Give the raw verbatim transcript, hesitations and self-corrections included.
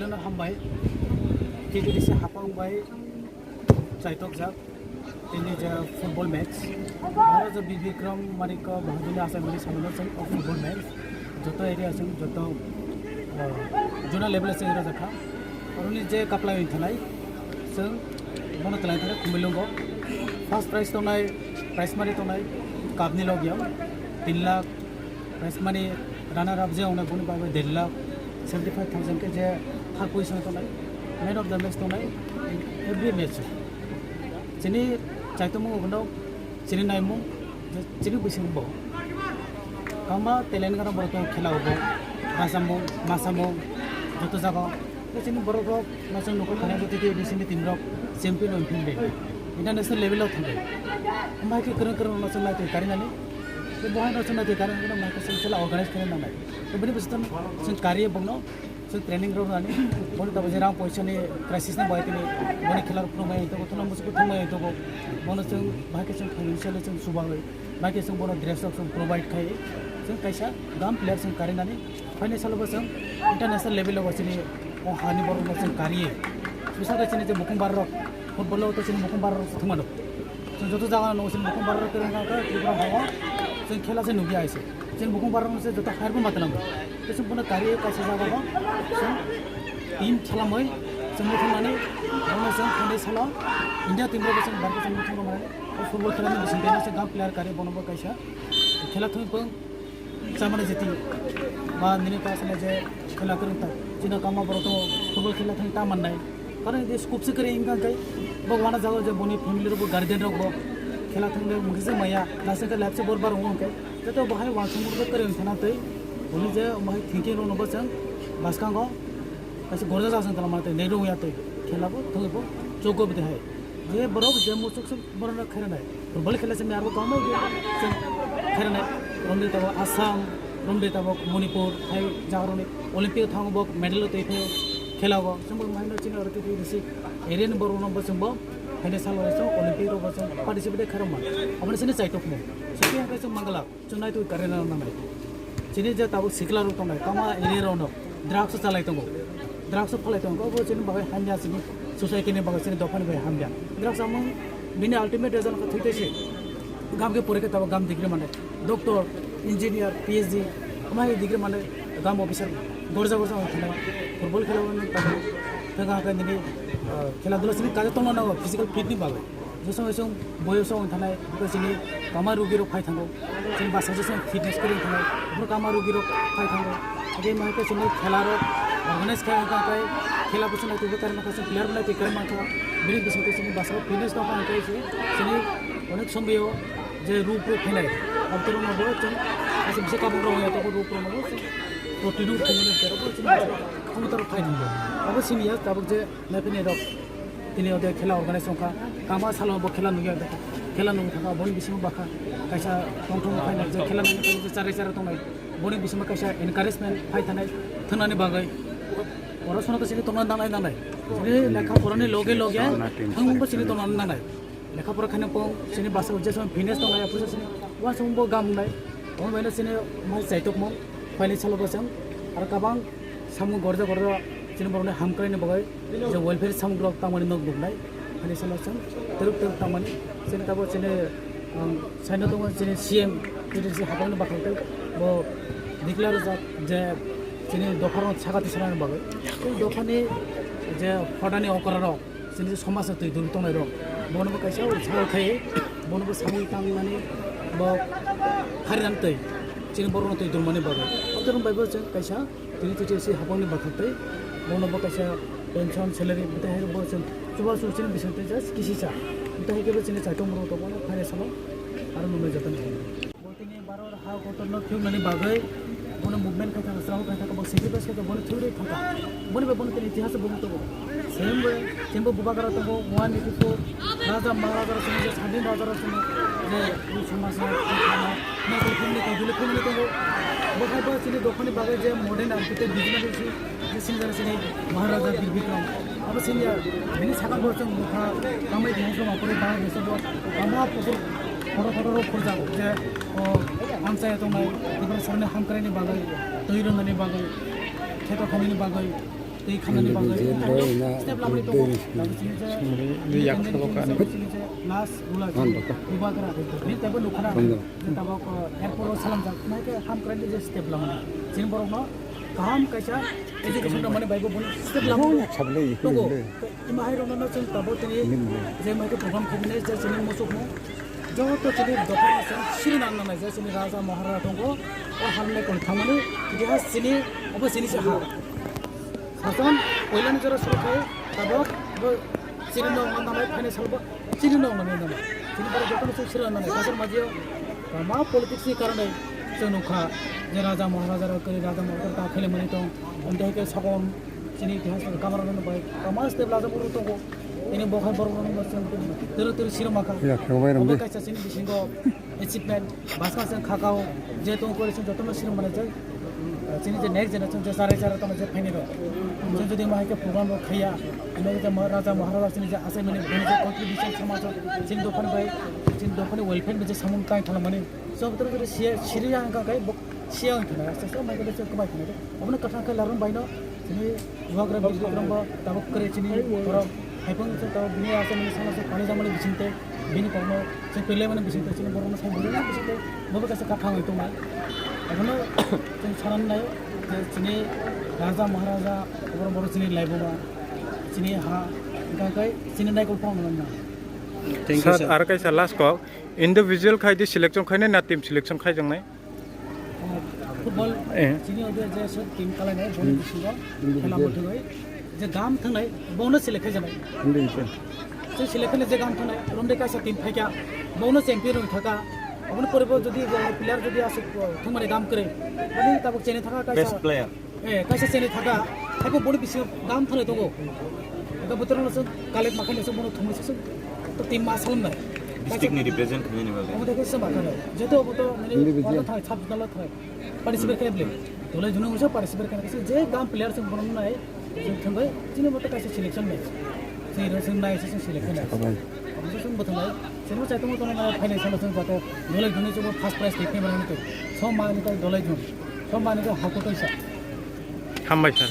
Hambai, T T D C hapang bai chaitokjak tini je football match. Aro je Bir Bikram Manik Bahadurni achaimani samano chwng o football match. Joto area chwng joto, ah, zonal level chwng ero jakha. Aroni je kaplai wng thanai chwng bono twlai thani Khumulwngo. First prize tongnai, prize money tongnai, cup ni logio tin lakh. Prize money runner up je wngnai boni bagwi der lakh seventy five thousand khe je third position tongnai, man of the match tongnai every match. Chini chaitokmung uguno chini naimung je chini bising bo kama talent gana borok khela ubo rasamung masamung joto jaga. Tei chini borok rok masang nokol thani bo tei bisingni team rok champion wng phi de international level o thangwi. Mai khe kwrwng kwrwng no chwng naitwi karinani. Tei bo hai no chwng naitwi karinani mai khe chwng khela organize khaina nangnai. Tei bini bisingtwi chwng kariye bongno chwng training rok nani. Boni tabo je rang poisa ni crisis ni bai tini boni khela rok phunuk mai tongo, thuna musuku thung mai tongo. Bono chwng bai khe chwng financially chwng subagwi. Bai khe chwng bono dress rok chwng provide khai, chwng kaisa gam player chwng karinani. Phaini salo bo chwng international level o bo chini o hani borok no chwng kariye. Swsa khe chini je mukung bar rok football o to chini mukung bar rok thwngmano. Chwng joto jaga no chini mukung bar rok kwrwng kha khe Tripura ha o chwng khela se nugya aise. Chini mukung bar rok se joto hire bo ma twnango. Tei chwng bono kariye kaisa jaga o chwng team chalamwi chwng muthungmani bono chwng phaini salo India team rok bo chwng bar khe chwng muthung rwmani. O football khela ni bising tei se gam player kari bono bo kaisa khela thwng pung chamani jeti ba nini ta sene je khela kwrwng ta chino kama borok to football khela thwng ta mannai. Karon je scope se kwrwi wngkha khe bo wana jago je boni family rok bo guardian rok bo khela thwng le mungkhe se maya last khe life se borbar wngkha khe joto bo hai wansuk bo kwrwi wngkha na tei boni je bo hai thinking rok no bo chwng bwskango kaisa gorja jasong tala mate nei rung ya tei khela bo thwng bo chogo bo de hai je borok je muchuk se Borok no khairoknai. Football khela se miyarbo kwbangma se khairoknai. Romde tabok Assam, romde tabok Manipur, hai jagaroni Olympic thango bo medal twi phaio khela o. Chwngbo maino chini oro twi risi area ni borok no bo chwngbo haino salo se Olympic rok bo chwng participate khairokma. Aboni sini chaitokmo. Sini hwnkhe chwng manglak. Chwng naitwi karena nangnai. Chini je tabuk sikla rok tongnai, tama area rok no drugs chalai tongo. Drugs phalai tongo, obo chini bagwi hamya chini society ni bagwi chini dophani bagwi hamya. Drugs amung bini ultimate result kha thwi twi se. Gam khe pore khe tabuk gam degree mane. Doctor, engineer, P H D, amai degree mane gam officer gorja gorja wng khanai. Football khela wng tabuk thega khe nini, ah, khela dula chini kaja tongna nango physical fit ni bagwi. Jesong jesong boyos wng thanai, bo chini kama rugi rok phai thango. Chini basa jesong fitness kwrwi thanai, bo kama rugi rok phai thango. Age mai khe chini khela rok organize khai wngkha, khai khela bo chini twi karma kha, player bo nai twi karma kha. Bini bising twi chini basa fitness tong kha, khai chini onek somoi o je rup rok phainai, abtoro no bo chwng asa bisa kabuk rok ya to rup rok no bo chwng protirup khainai, tero bo chini basa khumtar phai thango. Abo simi ya tabuk je Naiphini rok tini ode khela organize wngkha, kama salo bo khela nugya, khela nung thangkha, boni bisingo bakha kaisa tongthok phainai je khela nung je charai charai tongnai, boni bisingo kaisa encouragement phai thanai thwngnani bagwi. Pora sona to sini tongna nangnai nangnai, sini lekha porani loge loge thangmungbo sini tongna nangnai. Lekha pora khaina pong sini basa ujja song fitness tongnai, apusa sini uansukmung bo gam wngnai, omo baino sini mai chaitokmung phaini salo bo chwng aro kabang samung gorja gorja chini borokni hamkraini bagwi. Je welfare samung rok tangmani nok nuknai, hani salo chwng twrwk twrwk tangmani. Chini tabuk chini, um, saino tongo chini C M, chini si hapangni bakhang tei bo declare rijak je chini dopha rok saka tisanani bagwi. Chini dophani je hodani okra rok, chini somaj ni twi duri tongnai rok, bono bo kaisa utsao khai, bono bo samung tangmani bo pharinani twi, chini borokno twi durmani bagwi. Aboni bagwi bo chwng kaisa Tini twi twi si hapangni bathang tei bono bo kaisa pension, salary, bwtwi hai bo chwng chubachu chini bising twi just kisi cha. Bwtwi hai khe bo chini chaitok moro tongo, bono phainai salo aro nuknai jotono thangwi. Bo tini baro ha kotor no phiyoknani bagwi bono movement khai thangkha, srabo khai thangkha, bo sacrifice khai thangkha, bono thwi rwi thangkha. Boni bai bono tini itihas bo tongo. Same way, same bo bubagra tongo, one eighty four, raja maharaja rok sini je, sadin raja rok sini je, ni somaj no, ni thana, ni family, ni family, family tongo. Bo khai bo chini dophani bagwi je modern architect visionary si, je sini jani sini Maharaja Bir Bikram. Abo sini ya, bini sakha bo chwng nukha, kamai thang song apore bahar desa bo, ama pukur, khoro khoro rok khurjak je, o, amchai tongnai, ibra sarni hamkraini bagwi, twi rwnani bagwi, kheto khanini bagwi. Tei khamani bagwi step lamani tongo. Tabuk chini je, chini je last ruler, bubagra, bini teibo nukha na. Je tabuk, uh, airport o salamjak, nai khe hamkrai ni je step lamani. Chini borokno kaham kaisa education rwmani bagwi bo step lamani tongo. Ima hai rokno chwng tabuk tini je mai khe program khobinai je chini muchukmung joto chini dophani chwng siri nang nanai je chini raja maharaja tongo. O halnai kon thangmani itihas chini obo chini se ha. Sason poilani jora suru khai tabuk bo chini no mananai phainai salbo chini no mananai. Chini borok jotono chwng siri nang nanai kasar majio ma politics ni karonwi chwng nukha je raja maharaja rok kwrwi raja maharaja ta khailaimani tong. Amtwi hai khe sakon chini itihas ni kamar rok bai kama step lajak uru tongo. Tini bo hai borok rok no chwng twrwi twrwi siri mankha. Ya, khe bai rong de. Obo kaisa chini bisingo achievement basa chwng khakao je tong kore chwng jotono siri mani jai. Chini je next generation je chara chara tamo je phaini rok. Chwng jodi ma hai khe program rok khaiya, ino je ma raja maharaja chini je achaimani bini je contribution samaj o chini dophani bai chini dophani welfare bai je samung tai thalangmani. Chwng bothor jodi siya siri ya wngkha khe bo siya wngkha na, aste aste mai khe chwng kwbai khe na. Obono kwthang khe larum bai no. Chini bubagra Bikrombo tabuk kwrwi chini borok haipung se tabuk bini asa mani sana se pani jamani bisingte bini kokno se pele mani bisingte chini borokno sai bwrwi mani bisingte bobo kaisa kathang oi tongma. Abono chwng sanani nai je chini raja maharaja borok borok chini laibuma chini ha hingkha khe chini naikol phano nang. Thank you, sir. Sir, aro kaisa last kok, individual khai di selection khainai na team selection khaijaknai? Football, eh, chini ode je sub team kalainai, boni bisingo khela muthungwi je gam thangnai, bono select khai janai. Hindi hindi. Je select khai je gam thangnai, romde kaisa team phaikha, bono champion wng thaka. Aboni pore bo jodi player jodi asuk thwngmani gam kwrwi, boni tabuk chene thaka kaisa. Best player. Eh, kaisa chene thaka, haibo boni bisingo gam thangnai tongo. Ega botorono se collect makhai se bono thumui se to team ma salam nai. District ni represent khainani bagwi. Omo de khe se makhai. Jeto obo to nini individual. Order thai sub zonal thai. Participate khe ble. Dolai junu usa participate khe se je gam player se bono nai. Je thangbai chini moto kaisa selection nai. Se ro se nai se selection nai. Omo se sung botham nai. Se mo chai tomo tono nai phainai salo sung jato dolai junu se first prize khe mara nai. So ma ni kai dolai jun. So ma ni kai hakoto sa. Hambai sir.